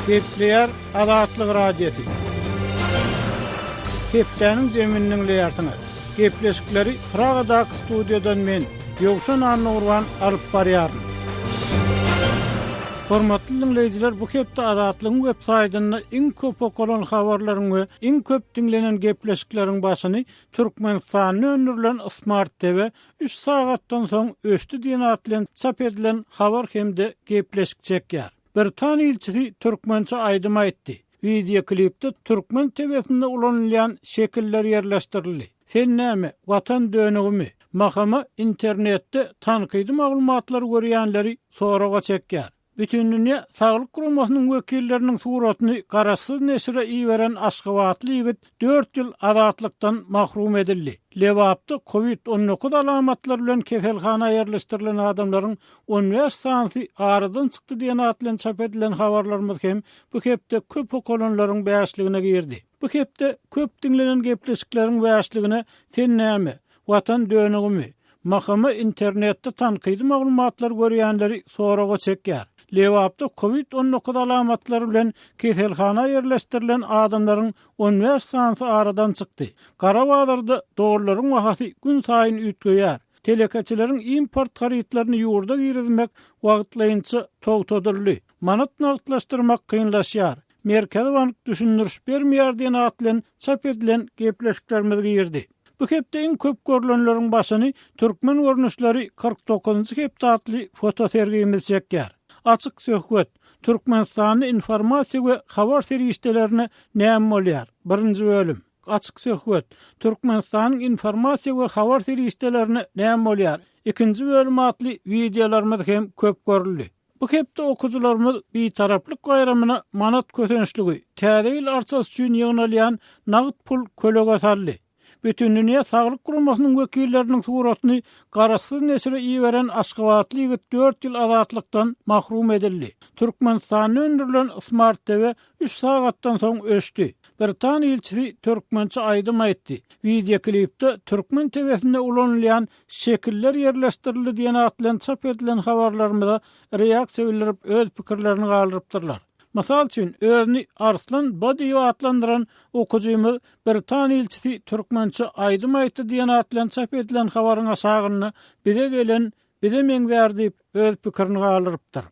Gepleýär Azatlyk Radiosy. Hepdäniň jemini diňleýärsiňiz. Gepleşikleri Pragadaky studiýadan men, Ýowşan Annagurban alyp barýaryn. Hormatly diňleýjiler, bu hepde Azatlygyň web saýtynda iň köp okalan habarlaryň we iň köp diňlenen gepleşikleriň başyny Türkmenistanda öndürilen Smart TV üç sagatdan soň öçdi diýen at bilen çap edilen habar hem-de gepleşik çekýär. Britan ilçisi türkmençe aýdym aýtdy. Wideoklipde türkmen TW-sinde ulanylýan şekiller ýerleşdirildi. Sen näme, Watan dönügimi? Mahama internetde tankydy maglumatlary görýänleri soraga çekýär. Bütindünýä Saglyk Guramasynyň wekilleriniň suratyny garaşsyz neşire iberen aşgabatly ýigit dört ýyl azatlykdan mahrum edildi. Lebapda Covid 19 alamatlary bilen keselhana ýerleşdirilen adamlaryň 15 sanysy aradan çykdy diýen at bilen çap edilen habarlarymyz hem bu hepde köp okalanlaryň bäşligine girdi. Bu hepde köp diňlenen gepleşikleriň bäşligine Sen näme, Watan dönügimi? MHM internetde tankydy maglumatlary görýänleri soraga çekýär. Lebapda Covid 19 alamatlary bilen keselhana ýerleşdirilen adamlaryň 15 sanysy aradan çykdy. Gara bazarda dollaryň bahasy günsaýyn üýtgeýär. Telekeçileriň import harytlaryny ýurda girizmek wagtlaýynça togtadyldy. Manat nagtlaşdyrmak kynlaşýar. Merkezi bank düşündiriş bermeýär diýen at bilen çap edilen gepleşiklerimiz girdi. Bu hepde iň köp görlenleriň başyny Türkmen görnüşleri 49-njy hepde atly fotosergimiz çekýär. Açyk söhbet, Türkmenistanda informasiýa we habar serişdelerine näme bolýar? Birinji bölüm. Açyk söhbet, Türkmenistanyň informasiýa we habar serişdelerine näme bolýar? Ikinji bölüm atly wideolarymyz hem köp görüldi. Bu hepde okyjylarymyz Bitaraplyk baýramyna manat kösençligi, Täze ýyl arçasy üçin ýygnalýan nagt pul kölege saldy. Bütindünýä Saglyk Guramasynyň wekilleriniň suratyny garaşsyz neşire iberen aşgabatly ýigit dört ýyl azatlykdan mahrum edildi. Türkmenistanda öndürilen Smart TV üç sagatdan soň öçdi. Britan ilçisi türkmençe aýdym aýtdy. Wideoklipde türkmen TW-sinde ulanylýan Şekiller ýerleşdirildi diýen at bilen çap edilen habarlarymyza reaksiýa bildirip öz pikirlerini galdyrypdyrlar. Mysal üçin, özüni Arslan B diýip atlandyran okyjymyz Britan ilçisi türkmençe aýdym aýtdy diýen at bilen çap edilen habaryň aşagynda bize gelen bize meňzär diýip öz pikirini galdyrypdyr.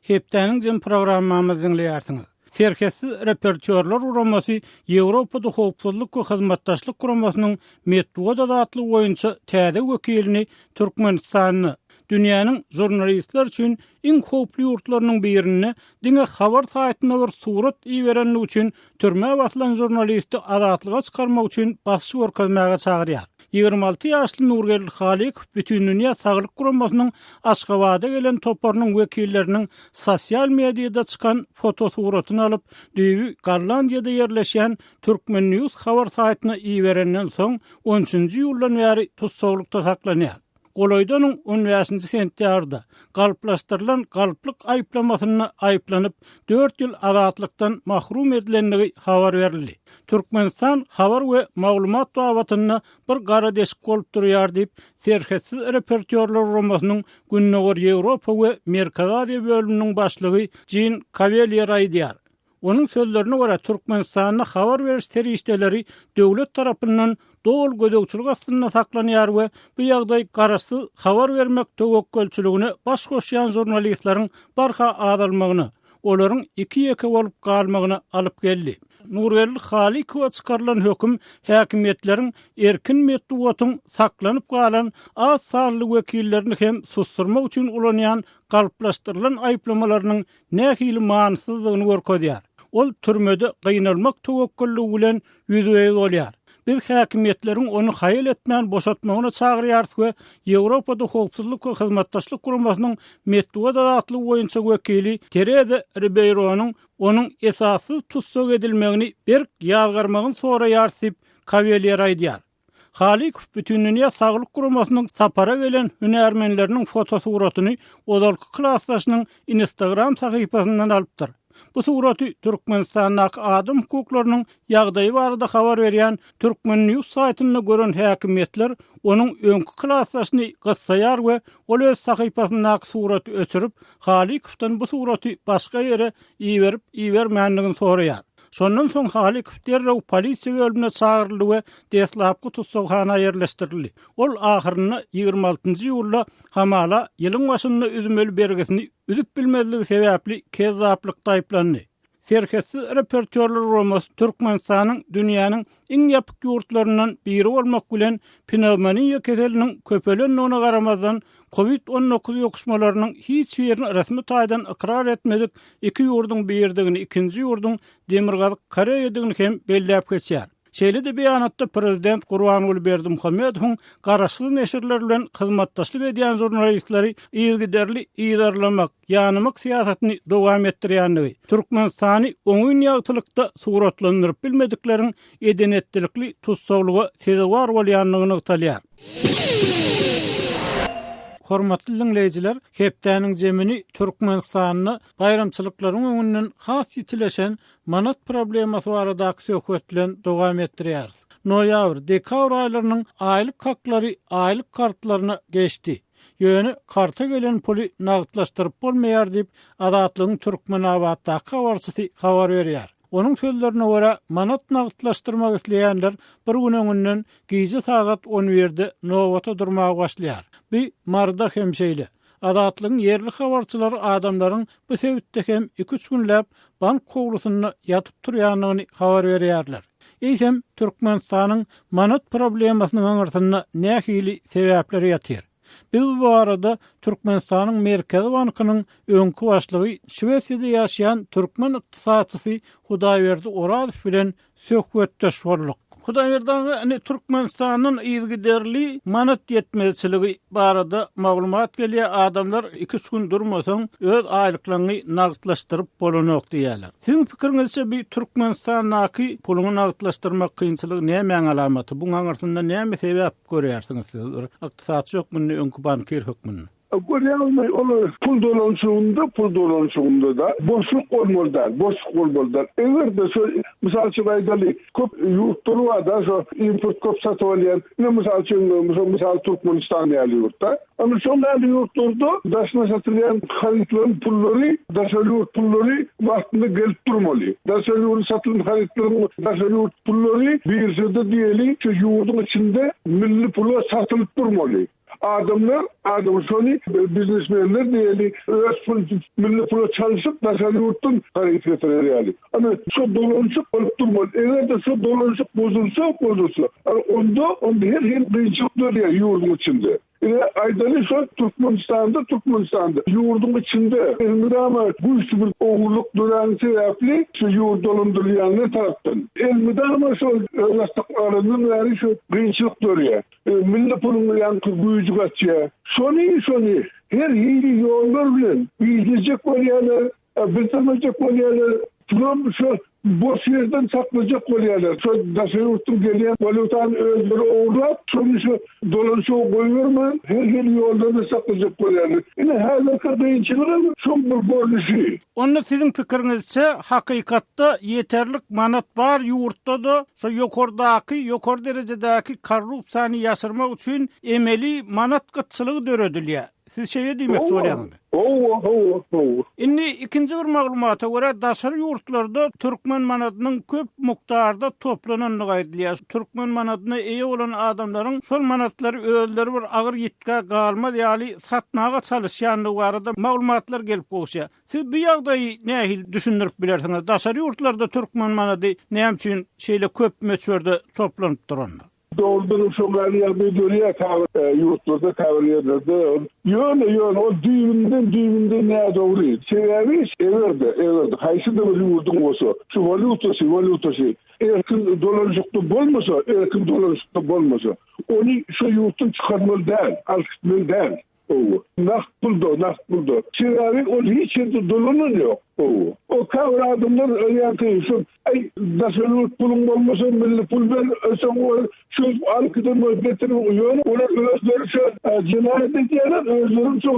Hepdäniň jem programmamyzy diňleýärsiňiz. Serhetsiz reportýorlar guramasy Ýewropada Howpsuzlyk we Hyzmatdaşlyk Guramasynyň metbugat azatlygy boýunça täze wekilini Türkmenistanda, dünýäniň žurnalistler üçin iň howply ýurtlarynyň birinde diňe habar saýtyna bir surat iberenligi üçin türmä basylan žurnalisti azatlyga çykarmak üçin basyş görkezmäge çagyrýar. 26 ýaşly Nurgeldi Halykow Bütindünýä Saglyk Guramasynyň Aşgabada gelen toparynyň wekilleriniň sosial mediada çykan fotosuratyny alyp, düýbi Gollandiýada ýerleşýän Turkmen News habar saýtyna iberenden soň, on üçünji iýuldan bäri tussaglykda saklanýar. Golaýda onuň on bäşinji sentýabrda galplaşdyrylan galplyk aýyplamasynda aýyplanyp, dört ýyl azatlykdan mahrum edilendigi habar berildi. Türkmenistan habar we maglumat babatynda bir gara deşik bolup durýar diýip, Serhetsiz reportýorlar guramasynyň Gündogar Ýewropa we Merkezi Aziýa bölüminiň başlygy Jin Kawelýer aýdýar. Onuň sözlerine görä, Türkmenistanda habar beriş serişdeleri döwlet tarapyndan doly gözegçilik astynda saklanýar we bu ýagdaý garaşsyz habar bermek töwekgelçiligine baş goşýan žurnalistleriň barha azalmagyna, olaryň iki-ýeke bolup galmagyna alyp geldi. Nurgeldi Halykowa çykarylan höküm häkimiýetleriň erkin metbugatyň saklanyp galan az sanly wekillerini hem susdurmak üçin ulanýan galplaşdyrylan aýyplamalarynyň nähili manysyzdygyny görkezýär. Ol türmede gynalmak töwekgelligi bilen ýüzbe-ýüz bolýar. Biz häkimiýetleriň ony haýal etmän boşatmagyna çagyrýarys we Ýewropada Howpsuzlyk we Hyzmatdaşlyk Guramasynyň metbugat azatlygy boýunça wekili Tereza Ribeýronyň onuň esassyz tussag edilmegini berk ýazgarmagyny soraýarys diýip, Kawelýer aýdýar. Halykow Bütindünýä Saglyk Guramasynyň sapara gelen hünärmenleriniň fotosuratyny ozalky klasdaşynyň Instagram sahypasyndan alypdyr. Bu suraty Türkmenistandaky adam hukuklarynyň ýagdaýy barada habar berýän Turkmen. News saýtynda gören häkimiýetler onuň öňki klasdaşyny gyssaýar we ol öz sahypasyndaky suraty öçürip, Halykowdan bu suraty başga ýere iberip-ibermändigini soraýar. Şondan soň Halykow derrew polisiýa bölümine çagyryldy we deslapky tussaghana ýerleşdirildi. Ol ahyrynda 26-njy iýulda hamala ýylyň başynda üzmeli bergisini üzüp bilmezligi sebäpli kezzaplykda aýyplandy. Serhetsiz reportýorlar guramasy Türkmenistanyň dünýäniň iň ýapyk ýurtlaryndan biri bolmak bilen pnewmoniýa keseliniň köpelendigine garamazdan, Covid 19 ýokuşmalarynyň hiç birini resmi taýdan ykrar etmedik iki ýurduň biridigini, ikinji ýurduň Demirgazyk Koreýadygyny hem belläp geçýär. Şeýle-de beýanatda prezident Gurbanguly Berdimuhamedowyň garaşsyz neşirler bilen hyzmatdaşlyk edýän žurnalistleri yzygiderli yzarlamak, ýanamak syýasatyny dowam etdirýändigi, Türkmenistany oňyn ýagtylykda suratlandyryp bilmedikleriň eden-etdilikli tussaglyga sezewar bolýandygy nygtalýar. Hormatly diňleýjiler, hepdäniň jemini Türkmenistanda baýramçylyklaryň öňünden has ýitileşen Manat problemasy baradaky söhbet bilen dowam etdirýäris. Noýabr, dekabr aýlarynyň aýlyk haklary aýlyk kartlaryna geçdi. Ýöne karta gelen puly nagtlaşdyryp bolmaýar diýip, Azatlygyň Türkmenabatdaky habarçysy habar berýär. Onuň sözlerine görä, manat nagtlaşdyrmak isleýänler bir gün öňünden gije sagat on birde nobata durmaga başlaýar. Bu Maryda hem şeýle. Azatlygyň ýerli habarçylary adamlaryň bu sebitde hem iki-üç günläp bank howlusynda ýatyp turýandygyny habar berýärler. Eýsem, Türkmenistanyň manat problemasynyň aňyrsynda nähili sebäpler ýatyr? Biz bu barada Türkmenistanyň Merkezi bankynyň öňki başlygy, Şwesiýada ýaşaýan türkmen ykdysatçysy Hudaýberdi Orazow bilen söhbetdeş bolduk. Hudaýberdi aga, indi Türkmenistandan yzygiderli manat ýetmezçiligi barada maglumat gelýär, adamlar iki-üç gün durmasaň, öz aýlyklaryňy nagtlaşdyryp bolanok diýýärler. Siziň pikiriňizçe bi Türkmenistandaky puluňy nagtlaşdyrmak kynçylygy nämäň alamaty? Buň aňyrsynda näme sebäp görýärsiňiz siz bir ykdysatçy hökmünde, öňki bankir hökmünde? Görýäňizmi, ol pul dolanyşygynda, pul dolanyşygynda-da boşluk bolmaly däl, boşluk bolmaly däl. Eger-de şo, mysal üçin aýdaly, köp ýurtlar bar-da, şo import köp satyp alýan, ine, mysal üçin, şo mysal Türkmenistan ýaly ýurt-da. Ana, şol ýaly ýurtlarda daşyna satylýan harytlaryň pullary, daşary ýurt pullary wagtynda gelip durmaly. Daşary ýurda satylan harytlaryň daşary ýurt pullary biržada diýeli, şu ýurduň içinde milli pula satylyp durmaly. Adamlar, adam şony biznesmenler diýeli, öz pul, milli pula çalşyp daşary ýurtdan haryt getirer ýaly. Ana, şo dolanyşyk bolup durmaly. Eger-de şo dolanyşyk bozulsa, bozulsa, ana, onda, onda her hili kynçylyk dörýär ýurduň içinde. Ine, aýdaly şo Türkmenistanda, Türkmenistanda ýurduň içinde elmydama güýçli bir ogurlyk döräni sebäpli şu ýurt dolandyrylýanlar tarapdan elmydama şol özbaşdak alandan bäri şu kynçylyk dörýär. Milli puluň ýaňky güýji gaçýar. Şony, şony her hili ýollar bilen gizlejek bolýarlar, bildirmejek bolýarlar. Pulam şo boş ýerden saklajak bolýarlar. Şo daşary ýurtdan gelýän walýutany özleri ogurlap, şony şo dolanyşyga goýbermän, her hili ýollar bilen saklajak bolýarlar. Ine, häzirki kynçylygam şoň bir görnüşi. Onda siziň pikiriňizçe, hakykatda ýeterlik manat bar ýurtda-da şo ýokardaky, ýokary derejedäki korrupsiýany ýaşyrmak üçin emeli manat gytçylygy döredilýär. Siz şeýle diýmekçi bolýaňyzmy? Hawa, hawa, hawa. Indi ikinji bir maglumata görä, daşary ýurtlarda türkmen manadynyň köp mukdarda toplanandygy aýdylýar. Türkmen manadyna eýe bolan adamlaryň şol manatlary özleri bir agyr ýitgä galmaz ýaly satmaga çalyşýandygy barada maglumatlar gelip gowuşýar. Siz bu ýagdaýy nähili düşündirip bilersiňiz? Daşary ýurtlarda türkmen manady näme üçin şeýle köp möçberde toplanyp duranda? Dogrudanam şoň ýaly ýagdaý dörýär käbir ýurtlarda, käbir ýerlerde. Ýöne, ýöne ol düýbünden, düýbünden nädogry. Sebäbi eger-de, eger-de haýsy-da bir ýurduň bolsa, şu walýutasy, walýutasy erkin dolanyşykda bolmasa, erkin dolanyşykda bolmasa, ony şo ýurtdan çykarmaly däl, alyp gitmeli däl. Hawa. Nagt pulda, nagt pulda. Sebäbi ol hiç ýerde dolanan ýok. Hawa. O käbir adamlar ýaňky şu aý daşary ýurt puluň bolmasa milli pul ber, soň ol şu alyp giden bolup getir. Ýöne olar özleri şu jenaýat edýärler, özleri şo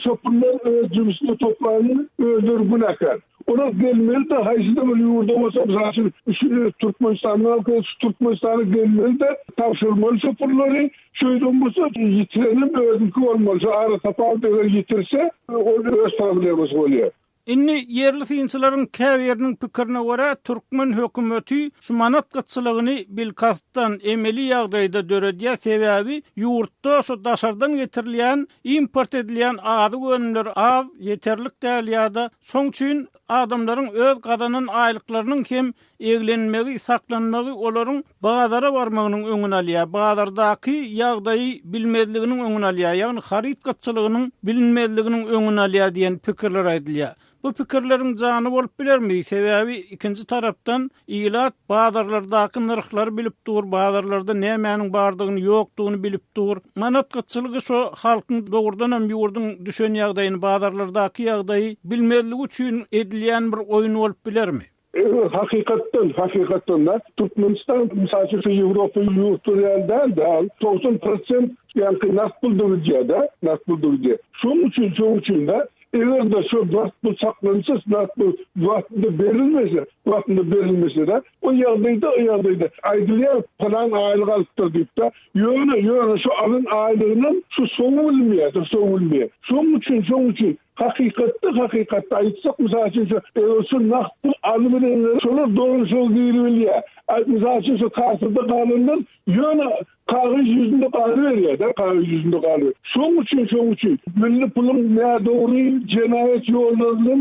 şo pullar öz jübüsine toplanyny özleri günäkär. Olar gelmeli-de, haýsy-da bir ýurda bolsa, mysal üçin, şu Türkmenistanda bolsa, şu Türkmenistana gelmeli-de, tabşyrmaly şo pullary. Şeýdem bolsa, ýitirenem özüniňki bolmaly. Şo aratapawut eger ýitirse, ol öz problemasy bolýar. Indi ýerli synçylaryň käbiriniň pikirine görä, türkmen hökümeti şu manat gytçylygyny bilkastdan, emeli ýagdaýda döredýär, sebäbi ýurtda şu daşardan getirilýän, import edilýän azyk önümleri az, ýeterlik däl ýa-da şoň üçin adamlaryň öz gazanan aýlyklarynyň hem eglenmegi, saklanmagy olaryň bazara barmagynyň öňüni alýar, bazardaky ýagdaýy bilmezliginiň öňüni alýar, ýagny haryt gytçylygynyň bilinmezliginiň öňüni alýar diýen pikirler aýdylýar. Bu pikirleriň jany bolup bilermi? Sebäbi ikinji tarapdan ilat bazarlardaky nyrhlary bilip dur, bazarlarda nämäniň bardygyny, ýokdugyny bilip dur. Manat gytçylygy şo halkyň dogrudanam ýurduň düşen ýagdaýyny, bazarlardaky ýagdaýy bilmezligi üçin edilýän bir oýun bolup bilermi? Eger hakykatdan, hakykatdan-da Türkmenistan, mysal üçin, şu Ýewropa ýurtlary ýaly däl-de, 90 prosent ýaňky nagt pulda gidýär-de, nagt pulda gidýär. Şonuň üçin, şonuň üçin-de, eger-de şo nagt pul saklansa, nagt pul wagtynda berilmese, wagtynda berilmese-de, o ýagdaýda, o ýagdaýda aýdylýar, pylan aýlyk alypdyr diýip-de, ýöne, ýöne şo alan aýlygynam şu sowy bilinmeýär-de, sowy bilinmeýär. Şonuň üçin, şonuň üçin Hakykatda hakykatda aýtsak mysal üçin şu eger şu nagt pul alybilenler şolar dogry şo giribilýär. A mysal üçin şu kassada galanlar ýöne kagyz ýüzünde galyberýär-de kagyz ýüzünde galyber. Şoň üçin şoň üçin milli puluň nädogry jenaýat ýollary bilen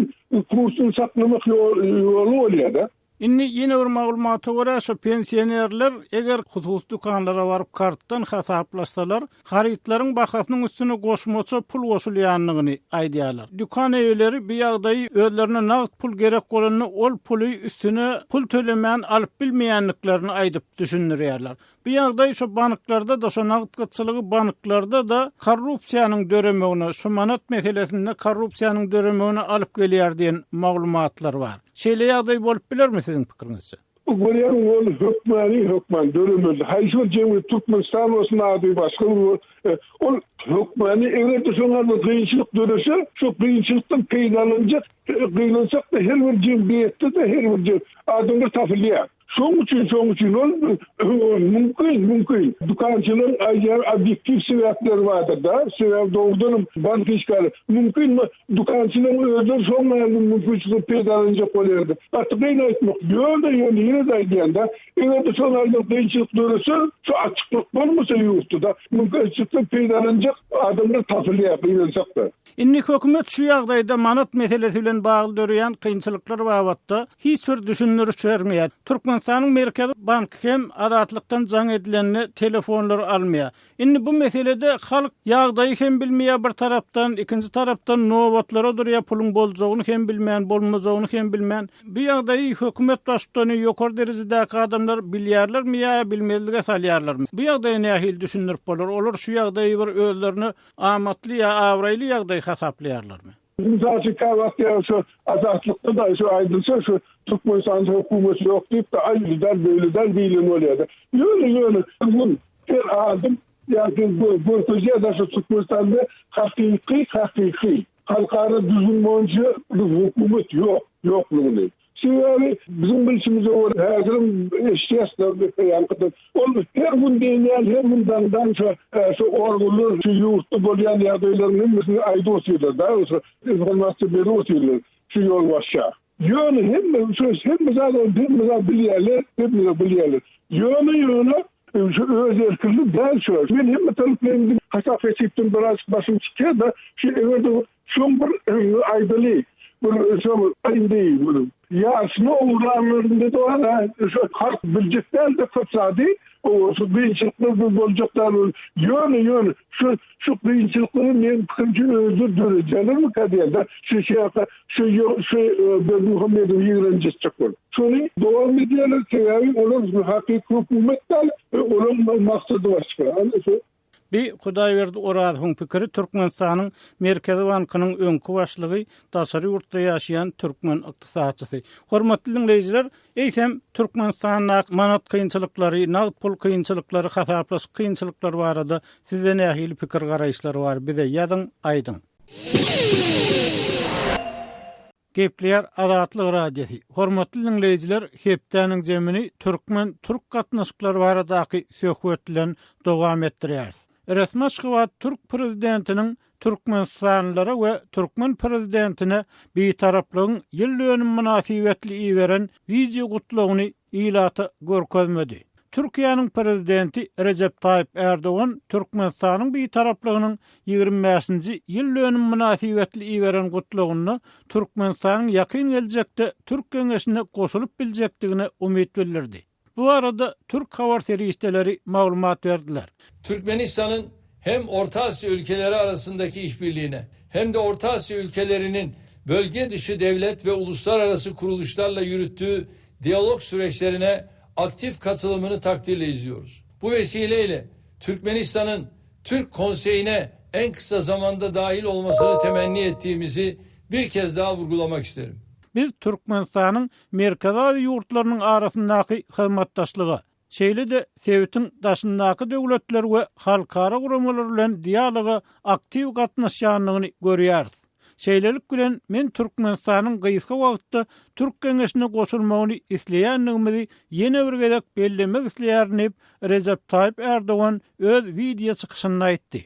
kursuny saklamak ýoly bolýar-da. Indi ýene bir maglumata görä, şu pensionerler eger hususy dükanlara baryp kartdan hasaplaşsalar, harytlaryň bahasynyň üstüne goşmaça pul goşulýandygyny aýdýarlar. Dükan eýeleri bu ýagdaýy özlerine nagt pul gerek bolanda ol puly üstüne pul tölemän alyp bilmeýändiklerini aýdyp düşündirýärler. Bu ýagdaý şu banklarda-da, şu nagt gytçylygy banklarda-da korrupsiýanyň döremegine, şu manat meselesinde korrupsiýanyň döremegine alyp gelýär diýen maglumatlar bar. Şeýle ýagdaý bolup bilermi siziň pikiriňizçe? Bu görýäň ol hökmany hökman döremeli. Haýsy bir jemgyýet Türkmenistan bolsun ady başga bir ol hökmany eger-de şoňa bir kynçylyk dörese şo kynçylykdan peýdalanjak gynansak-da her bir jemgyýetde-de her bir adamlar tapylýar. Şoň üçin, şoň üçin ol mümkin, mümkin. Dükançylaryň aýdýan obýektiw sebäpleri bardyr-da. Sebäbi dogrudanam bank işgäri mümkin dükançylaryň özleri şoň ýaly mümkinçilikden peýdalanjak bolýardy. Gaty kyn aýtmak. Ýöne, ýöne ýene-de aýdýan-da, eger-de şoň ýaly bir kynçylyk dörese, şu açyklyk bolmasa ýurtda-da, mümkinçilikden peýdalanjak adamlar tapylýar, gynansak-da. Indi hökümet şu ýagdaýda manat meselesi bilen bagly döreýän kynçylyklar babatda hiç bir düşündiriş bermeýär. Türkmenistanyň Merkezi banky hem Azatlykdan jaň edilende telefonlary almaýar. Indi bu meselede halk ýagdaýy hem bilmeýär bir tarapdan, ikinji tarapdan nobatlara durýar puluň boljagyny hem bilmän, bolmajagyny hem bilmän. Bu ýagdaýy hökümet baştutany, ýokary derejedäki adamlar bilýärlermi ýa bilmezlige salýarlarmy? Bu ýagdaýy nähili düşündirip bolar? Olar şu ýagdaýy bir özlerine Amatly ýa abraýly ýagdaý hasaplaýarlarmy? Mysal üçin käwagt ýa şu Azatlykda-da şu aýdylsa şu Türkmenistanda hökümet ýok diýip-de aý öýle däl beýle däl diýlen bolýar-da. Ýöne ýöne her gün her adam ýa görkezýär-de şu Türkmenistanda hakyky hakyky halkara düzgün boýunça bir hökümet ýok ýoklugyny. Sebäbi biziň bilşimize görä häzirem eşidýäs-de ýaňkydan. Ol her gün diýen ýaly her gün daňdan şo şo organlar şu ýurtda bolýan ýagdaýlaryň hemmesini aýdyp otyrlar-da, şo informasiýa berip otyrlar şu ýolbaşça. Ýöne hemme şo hemme zat ol hemme zat bilýärler, hemme zat bilýärler. Ýöne ýöne şu öz erkinli däl şo. Men hemme tarapdan hasap-hesipden biraz başym çykýar-da, şu eger-de Şoň bir aýdaly, bir şol indi ýaşyny ogurlanlarynda da şo halk biljek däl-de köp zady, o şu kynçylyklar bir boljak däl ol. Ýöne, ýöne şu şu kynçylyklary meň pikirimçe özleri döredýärlermikä diýen-de, şu şeýle şu şu Berdimuhamedowy ýigrenjetjek bolup. Şony dowam edýärler, sebäbi olar hakyky hökümet däl, olaryň maksady başga. Şu Bi Hudaýberdi Orazowyň pikiri Türkmenistanyň Merkezi bankynyň öňki başlygy, daşary ýurtda ýaşaýan türkmen ykdysatçysy. Hormatly diňleýjiler, eýsem, Türkmenistandaky manat kynçylyklary, nagt pul kynçylyklary, hasaplaşyk kynçylyklary barada sizde nähili pikir-garaýyşlar bar, bize ýazyň, aýdyň. Gepleýär Azatlyk Radiosy. Hormatly diňleýjiler, hepdäniň jemini türkmen-türk gatnaşyklary baradaky söhbet bilen dowam etdirýäris. Resmi Aşgabat türk prezidentiniň türkmenistanlylara we türkmen prezidentine Bitaraplygyň ýyl dönümi mynasybetli iberen wideo gutlagyny ilata görkezmedi. Türkiýäniň Prezidenti Rejep Taýyp Ärdogan Türkmenistanyň Bitaraplygynyň 25-nji ýyl dönümi mynasybetli iberen gutlagynda Türkmenistanyň ýakyn geljekde Türk Geňeşine goşulyp biljekdigine umyt bildirdi. Bu barada türk habar serişdeleri maglumat berdiler. Türkmenistanyň hem Orta Asya ülkeleri arasındaki işbirliğine hem de Orta Asya ülkelerinin bölge dışı devlet ve uluslararası kuruluşlarla yürüttüğü diyalog süreçlerine aktif katılımını takdirle izliyoruz. Bu vesileyle Türkmenistan'ın Türk Konseyi'ne en kısa zamanda dahil olmasını temenni ettiğimizi bir kez daha vurgulamak isterim. Biz Türkmenistanyň Merkezi Aziýa ýurtlarynyň arasyndaky hyzmatdaşlyga, şeýle-de sebitiň daşyndaky döwletler we halkara guramalar bilen dialoga aktiw gatnaşýandygyny görýäris. Şeýlelik bilen, men Türkmenistanyň gysga wagtda Türk Geňeşine goşulmagyny isleýändigimizi ýene bir gezek bellemek isleýärin diýip, Rejep Taýyp Ärdogan öz wideo çykyşynda aýtdy.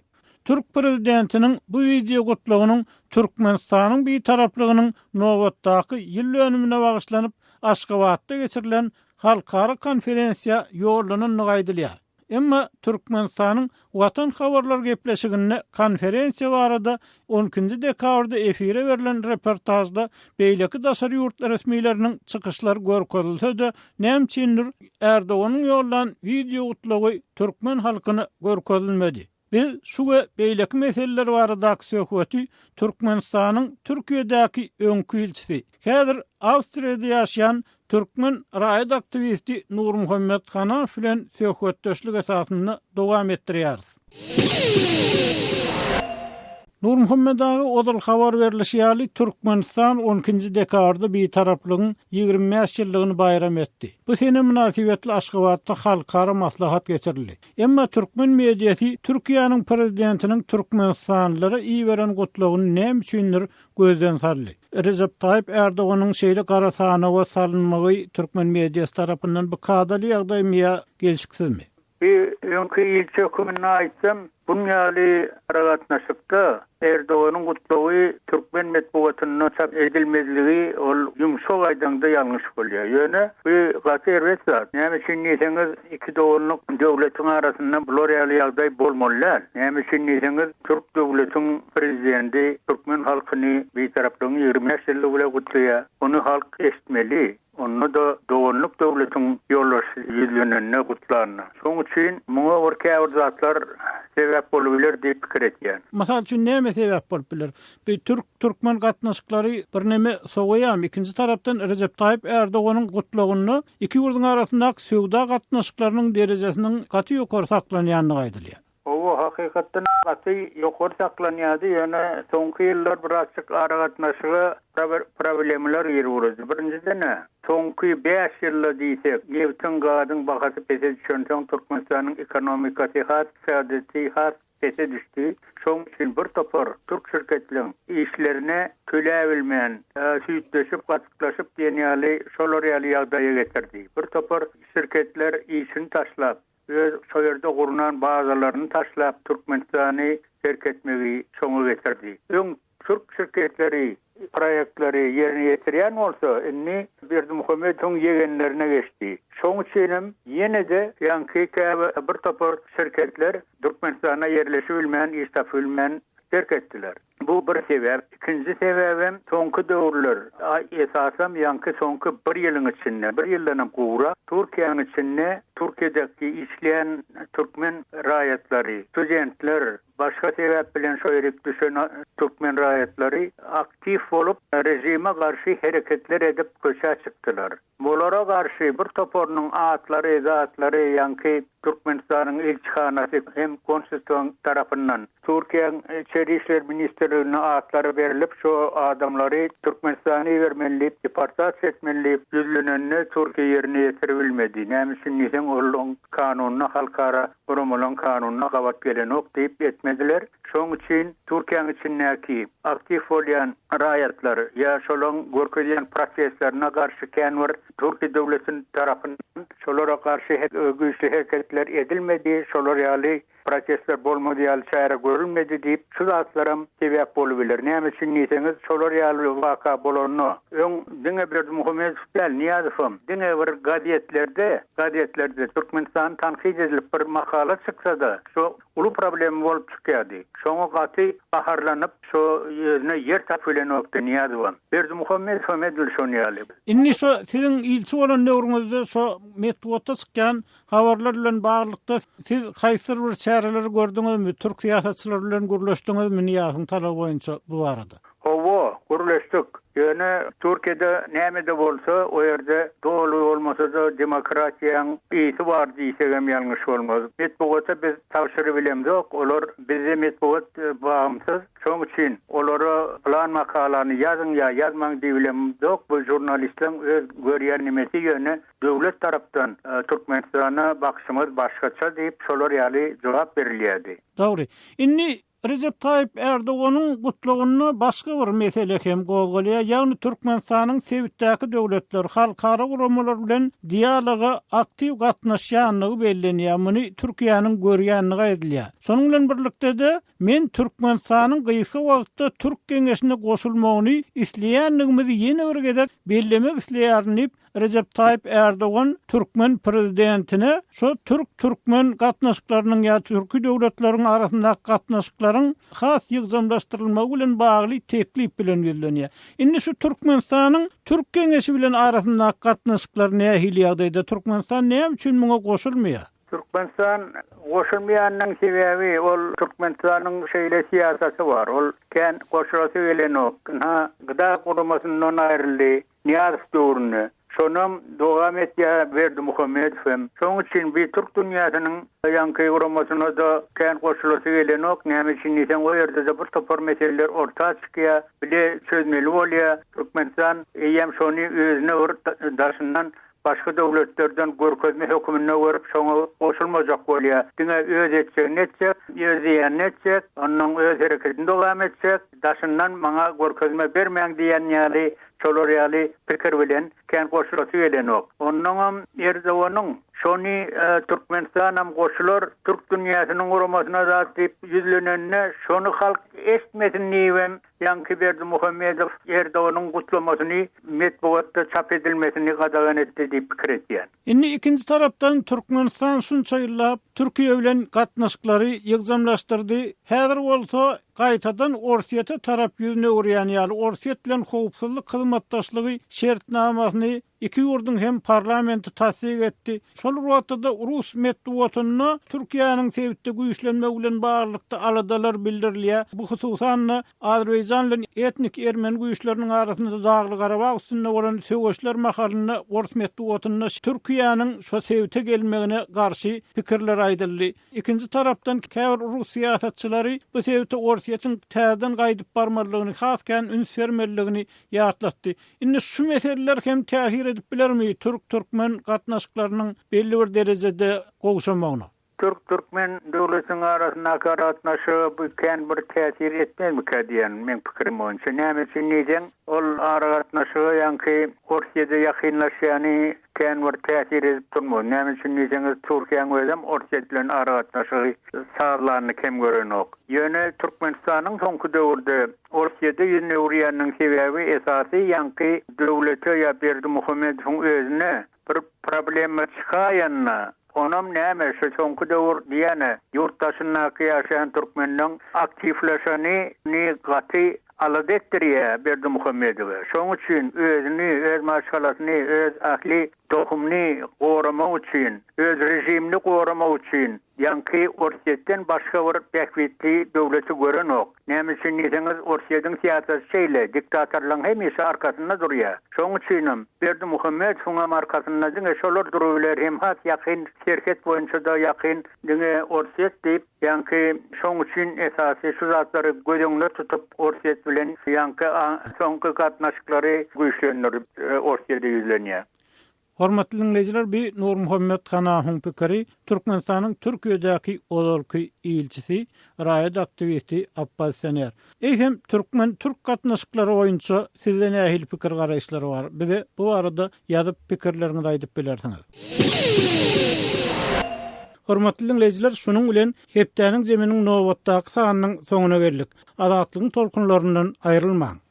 Türk prezidentiniň bu wideo gutlagynyň Türkmenistanyň Bitaraplygynyň nobatdaky ýyl dönümine bagyşlanyp, Aşgabatda geçirilen halkara konferensiýa ýollanandygy aýdylýar. Emma Türkmenistanyň Watan habarlar gepleşiginde konferensiýa barada on ikinji dekabrda efire berlen reportažda beýleki daşary ýurt resmileriniň çykyşlary görkezilse-de, näme üçindir Erdoganyň ýollan wideo gutlagy türkmen halkyna görkezilmedi. Biz şu we beýleki meseleler baradaky söhbeti Türkmenistanyň Türkiýedäki öňki ilçisi, häzir Awstriýada ýaşaýan türkmen raýat aktiwisti Nurmuhammet Hanamow bilen söhbetdeşlik esasynda dowam etdirýäris. Nurmuhammet aga, ozal habar berlişi ýaly, Türkmenistan on ikinji dekabrda Bitaraplygyň 25 ýyllygyny baýram etdi. Bu sene mynasybetli Aşgabatda halkara maslahat geçirildi. Emma türkmen mediasy Türkiýäniň prezidentiniň türkmenistanlylara iberen gutlagyny näme üçindir gözden saldy. Rejep Taýyp Ärdoganyň şeýle gara sanawa salynmagy türkmen mediasy tarapyndan bu kadaly ýagdaýmy ýa gelşiksizmi? Bir öňki ilçi höküminde aýtsam, buň ýaly aragatnaşykda Erdoganyň gutlagy türkmen metbugatynda çap edilmezligi ol ýumşak aýdaňda ýalňyş bolýar. Ýöne bu gaty erbet zat. Näme üçin diýseňiz, iki doganlyk döwletiň arasynda bular ýaly ýagdaý bolmaly däl. Näme üçin diýseňiz, türk döwletiň prezidenti türkmen halkyny Bitaraplygyň 25 ýyllygy bilen gutlaýar. Ony halk eşitmeli. Onda-da doganlyk döwletiň ýolbaşçysy ýüzlenende, gutlanda. Şonuň üçin muňa bir käbir zatlar sebäp bolubiler diýip pikir etýän. Mysal üçin näme sebäp bolup biler? Bu türk-türkmen gatnaşyklary birneme sowaýarmy? Ikinji tarapdan Rejep Taýyp Ärdoganyň gutlagynda iki ýurduň arasyndaky söwda gatnaşyklarynyň derejesiniň gaty ýokary saklanýandygy aýdylýar. Hawa, hakykatdan gaty ýokary saklanýardy, ýöne soňky ýyllar birazjyk aragatnaşyga problemler girip ugrady. Birinjiden-ä, soňky bäş ýylda diýsek, nebtiň, gazyň bahasy pese düşensoň, Türkmenistanyň ekonomikasy has, ykdysadyýeti has pese düşdi. Şonuň üçin bir topar türk şirketleň işlerine töläbilmän, süýtleşip, gatyklaşyp diýen ýaly, şolar ýaly ýagdaýa getirdi. Bir topar şirketler işini taşlap, öz şo ýerde gurnan bazalaryny taşlap Türkmenistany terk etmegi şoňa getirdi. Öň türk şirketleri proýektleri ýerine ýetirýän bolsa, indi Berdimuhamedowyň ýegenlerine geçdi. Şoň üçinem ýene-de ýaňky käbir bir topar şirketler Türkmenistanda ýerleşibilmän, iş tapybilmän terk etdiler. Bu bir sebäp. Ikinji sebäbem soňky döwürler, esasam ýaňky soňky bir ýylyň içinde, bir ýyldanam gowrak Türkiýäniň içinde Türkiýedäki işleýän türkmen raýatlary, studentler, başga sebäp bilen şo ýerik düşen türkmen raýatlary aktiw bolup režime garşy hereketler edip köçä çykdylar. Bulara garşy bir toparynyň atlary, zatlary ýaňky Türkmenistanyň ilçihanasy hem konsulstwaň tarapyndan Türkiýäň Içeri işler ministrligine atlary berlip şo adamlary Türkmenistana ibermeli diýip deportasiýa etmeli diýip ýüzlenende Türkiýe ýerine ýetiribilmedi. Näme üçin diýseň olaň kanunyna halkara guramalaň kanunyna gabat gelenok diýip etmediler. Şoň üçin Türkiýäň içindäki aktiw bolýan raýatlar ýa şolaň görkezýän protestlerine garşy kän bir Türkiýe döwleti tarapyndan şolara garşy güýçli hereketler edilmedi, şolar ýaly protestler bolmaz ýaly çäre görülmedi diýip, şu zatlaram sebäp bolubiler. Näme üçin diýseňiz, şolar ýaly waka bolanda, öň diňe Berdimuhamedow däl, Nyýazowam diňe bir gazetlerde, gazetlerde Türkmenistany tankyt edilip bir makala çyksa-da, şo uly problema bolup çykýardy. Şoňa gaty gaharlanyp, şo özüne ýer tapyp bilenokdy Nyýazowam. Berdimuhamedowam edil şon ýaly. Indi şo siziň ilçi bolan döwrüňizde şo metbugatda çykýan Habarlar bilen baglylykda siz haýsydyr bir çäreleri gördüňizmi, türk syýasatçylary bilen gürleşdiňizmi Nyýazowyň talaby boýunça bu barada? Hawa, gürleşdik. Ýöne Türkiýede näme-de bolsa, o ýerde doly bolmasa-da demokratiýaň ysy bar diýsegem ýalňyş bolmaz. Metbugata biz tabşyrybilemzok, olar bizde metbugat bagymsyz. Şoň üçin olara pylan makalany ýazyň ýa ýazmaň diýibilemzok, bu žurnalistleň öz görýän nimesi, ýöne Döwlet tarapdan Türkmenistana bakyşymyz başgaça diýip, şolar ýaly jogap berilýärdi. Dogry. Indi Rejep Taýyp Erdoganyň gutlagynda başga bir mesele hem gozgalýar, ýagny Türkmenistanyň sebitdäki döwletler, halkara guramalar bilen dialoga aktiw gatnaşýandygy bellenýär, muny Türkiýäniň görýändigi aýdylýar. Şonuň bilen birlikde-de, men Türkmenistanyň gysga wagtda Türk Geňeşine goşulmagyny isleýändigimizi ýene bir gezek bellemek isleýärin diýip, Rejep Taýyp Ärdogan türkmen prezidentine şu türk-türkmen gatnaşyklarynyň ýa türki döwletleriň arasyndaky gatnaşyklaryň has ýygjamlaşdyrylmagy bilen bagly teklip bilen ýüzlenýär. Indi şu Türkmenistanyň Türk Geňeşi bilen arasyndaky gatnaşyklar nähili ýagdaýda? Türkmenistan näme üçin muňa goşulmaýar? Türkmenistan goşulmaýanynyň sebäbi ol Türkmenistanyň şeýle syýasaty bar. Ol kän goşulasy gelenok. Ynha, Gda guramasyndan aýryldy. Nyýazow döwründe. Şonam dowam etýär Berdimuhamedow hem. Şoň üçin bi türk dünýäsiniň ýaňky guramasyna-da kän goşulasy gelenok. Näme üçin diýseň, o ýerde-de bir topar meseleler orta çykýar, bile çözmeli bolýar. Türkmenistan eýýäm şony özüne bir daşyndan başga döwletlerden görkezme höküminde görüp, şoňa goşulmajak bolýar. Diňe öz etjegini etjek, öz diýenini etjek, onnoň öz hereketini dowam etjek, daşyndan maňa görkezme bermäň diýen ýaly Şolar ýaly pikir bilen kän goşulasy gelenok. Onnoňam Erdoganyň şony Türkmenistanam goşular türk dünýäsiniň guramasyna zat diýip ýüzlenende şony halk eşitmesin diýibem ýaňky Berdimuhamedow Erdoganyň gutlamasyny metbugatda çap edilmesini gadagan etdi diýip pikir etýän. Indi ikinji tarapdan Türkmenistan şunça ýyllap Türkiýe bilen gatnaşyklary ýygjamlaşdyrdy. Häzir bolsa gaýtadan Orsýete tarap ýüzüni öwürýän ýaly, Orsýet bilen howpsuzlyk hyzmatdaşlygy şertnamasyny iki ýurduň hem parlamenti tassyk etdi. Şol bir wagtda-da rus metbugatynda Türkiýäniň sebitde güýçlenmegi bilen baglylykda aladalar bildirilýär. Bu hususan-da, Azerbaýjan bilen etnik ermeni güýçleriniň arasynda Dagly-Garabag üstünde bolan söweşler mahalynda ors metbugatynda Türkiýäniň şo sebite gelmegine garşy pikirler aýdyldy. Ikinji tarapdan, käbir rus syýasatçylary bu sebite Orsýetiň täzeden gaýdyp barmalydygyny, has kän üns bermelidigini ýatlatdy. Indi şu meseleler hem täsir edip bilermi türk-türkmen gatnaşyklarynyň belli bir derejede gowşamagyna? Türk-türkmen döwletiniň arasyndaky aragatnaşyga bu kän bir täsir etmezmikä diýýän, meň pikirim boýunça. Näme üçin diýseň, ol aragatnaşyga ýaňky Orsýede ýakynlaşýany kän bir täsir edip durmaz. Näme üçin diýseňiz, Türkiýäň özem Orsýet bilen aragatnaşygy sazlanyny kem görenok. Ýöne Türkmenistanyň soňky döwürde Orsýede ýüzüni öwürýäniniň sebäbi esasy ýaňky döwlete ýa Berdimuhamedowyň özüne bir problema çykaýanda, onam näme şu soňky döwür diýýän-ä, ýurt daşyndaky ýaşaýan türkmenleň aktiwleşeni gaty Alada etdirýär Berdimuhamedowy. Şoň üçin özüni, öz maşgalasyny, öz ähli tohumyny goramak üçin, öz režimini goramak üçin ýaňky Orsýetden başga bir bähbitli döwleti görenok. Näme üçin diýseňiz, Orsýetiň syýasaty şeýle, diktatorlaryň hemişe arkasynda durýar. Şoň üçinem Berdimuhamedowyňam arkasynda diňe şolar durubiler hem has ýakyn serhet boýunça-da ýakyn diňe Orsýet diýip, Ýaňky şoň üçin esasy şu zatlary göz öňünde tutup Orsýet bilen ýaňky soňky gatnaşyklary güýçlendirip Orsýede ýüzlenýär. Hormatly diňleýjiler bi Nurmuhammet Hanahyň pikiri, Türkmenistanyň Türkiýedäki ozalky ilçisi, raýat aktiwisti oppozisioner. Eýsem türkmen-türk gatnaşyklary boýunça sizde nähili pikir-garaýyşlar bar? Bize bu barada ýazyp pikirleriňizi aýdyp bilersiňiz. Hormatly diňleýjiler şunuň bilen hepdäniň zeminiň nobatdaky sanynyň soňuna geldik. Azatlygyň tolkunlaryndan aýrylmaň!